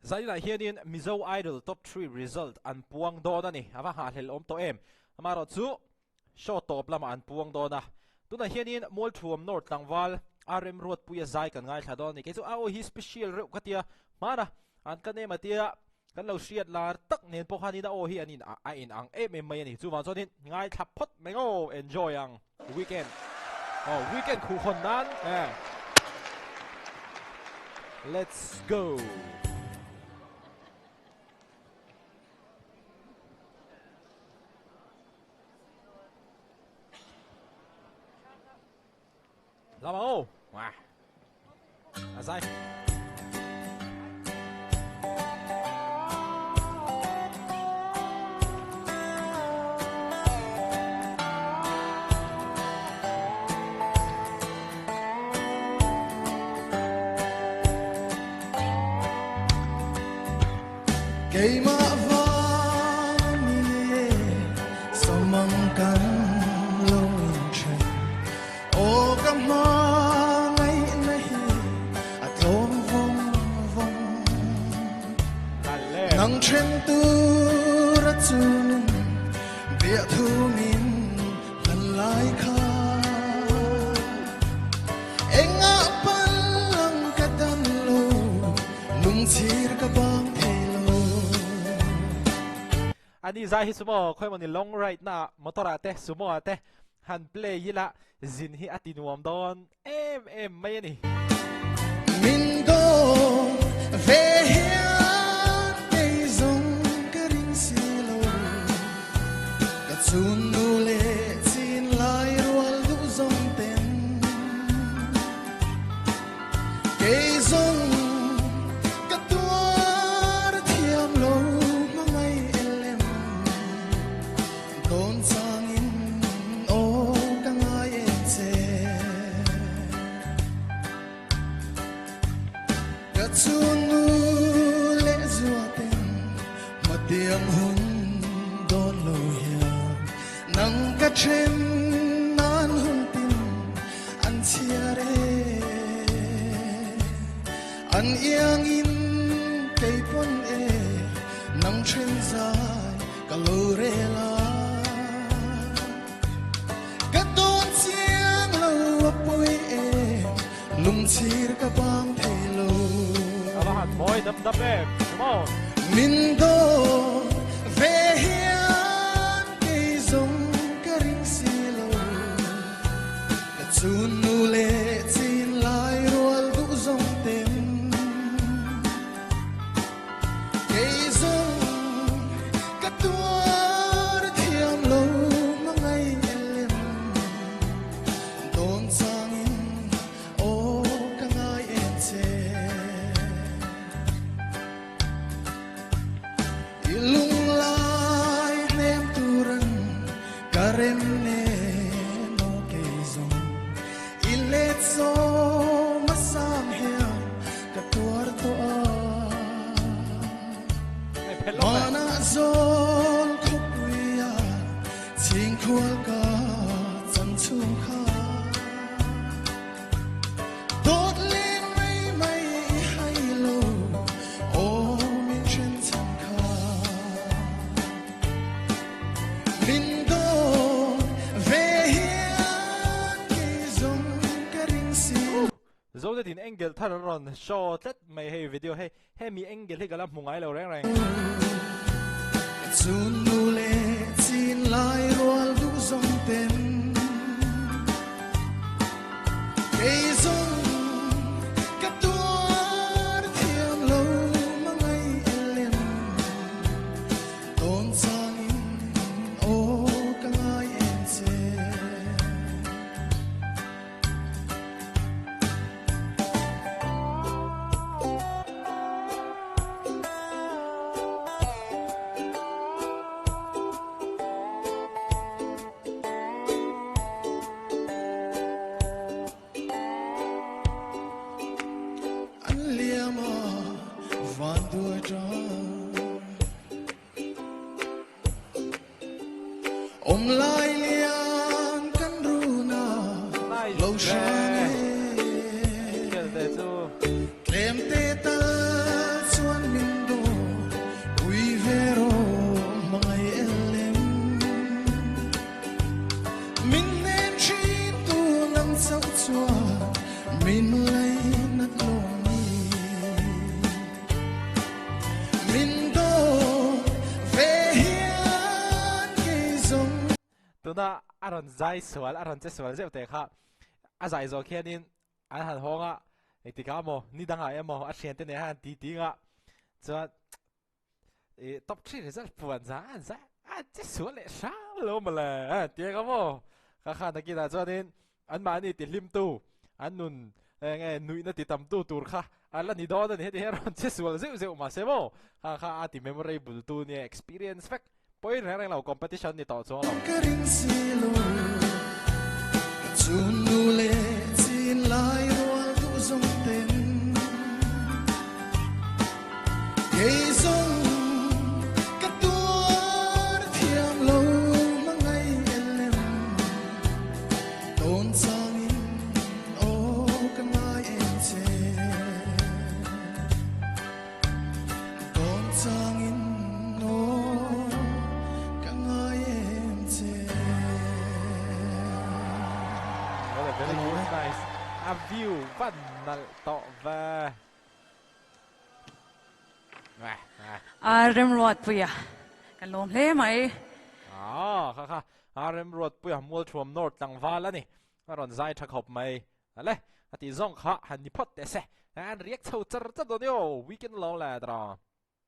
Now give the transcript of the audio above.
Zaninah hianin Mizo Idol Top Three result an puang dawn a ni. A va nghahhlelh awm tawh em? Amaherawhchu, show tawp lamah an puang dawn a. Tunah hianin Mualthuam North tlangval RM Ruatpuia zai kan ngaithla dawn a ni. Kei chu a aw hi special reuh ka tia, hmana an ka nem a tia kan lo hriat lar tak nen pawh khanin a aw hi an in a in ang em em mai a ni. Chuvang chuanin ngaithla phawt mai ngaw, enjoy ang weekend. Aw weekend khuhhawn nan e. Let's go. Lama o. Wah. A zai. Keimah vang ni e samang kan lo inthen Aw ka hmangaihna hi a tlawm vawng vawng Nang then tur a chunun biah thu min hlan lai kha Engah palang ka dam lo lungchhir ka bang thei lo. Ani zai hi sumo khawi mawni long ride na ah motor ah te sumo ah te han play ila zin hi a ti nuam dawn em em mai a ni. Min dawn ve hian kei zawng ka ring si lo ka chhun nu leh chin lai rual duh zawng ten kei zawng ka tuar thiam lo hmangaih elem dawn changin aw ka ngai em che ka chhun nu leh zua ten hmatiang hun dawn lo hian nang ka then nan hun tin an chhiar e an iangin kei pawn e nang then zai ka lo rel a ka dawn chiang lo a pawi e lungchhir ka bang thei lo. A va han mawi dap dap em come on. Min dawn ve hian kei zawng ka ring si lo ka chhun nu leh chin lai rual duh zawng ten Kei zawng ka tuar thiam lo hmangaih elem dawn changin aw ka ngai em che. I lunglai hnem turan ka rem nen aw kei zawng i let zawng a sang hian ka tuar tawh a. Hmanah zawl khawpuia chhingkhual ka chan chhung kha dawt leng mai mai i hai lo aw min then chhan kha min dawt ve hian kei zawng ka ring si lo. Zonetin angle thar an rawn show tlat mai hei video hei hemi angle hi ka la hmu ngai lo reng reng. Chun nu leh chin lai rual duh zawng ten kei zawng ka tuar thiam lo mangai elem tawn changin aw ka ngai em che. An liam a van duai tang Awm lai lian kan run a lo hrang e. Tlem te tal chuan min Tuna a rawn zai sual, a rawn che sual zeuh teh kha. A zai zawh khianin an han hawng a, engtikah emaw, ni dangah emaw a thiante nen khan an ti ting a, chuan ih top three result puan zan an zai a che sual leh hrang lo mawle a ti ang a maw? Kha khan nakinah chuanin anmahni ti hlimtu, an nun eng nge nuihna ti tamtu tur kha a la ni dawn a ni. Heti hian rawn che sual zeuh zeuh mahse maw kha kha a ti memorable tu nia experience vek. Pawi reng reng lo competition ni tawh chuang lo. Ka ring si lo ka chun nu leh chin lai rual duh zawng ten kei zawng ka tuar thiam lo hmangaih elem tawn changin aw ka ngai em che. Tawn changin aw ka ngai em che. Well, very good, nice. A view van nalh tawh ve. A Remruatpuia kan lawm hle mai. Ah, kha kha. A Remruatpuia Mualthuam North tlangval a ni. A rawn zai tha khawp mai. Ale, a tih zawng kha han ni phawt teh se. An riak chho char char dawn i aw, weekend lo le tawh.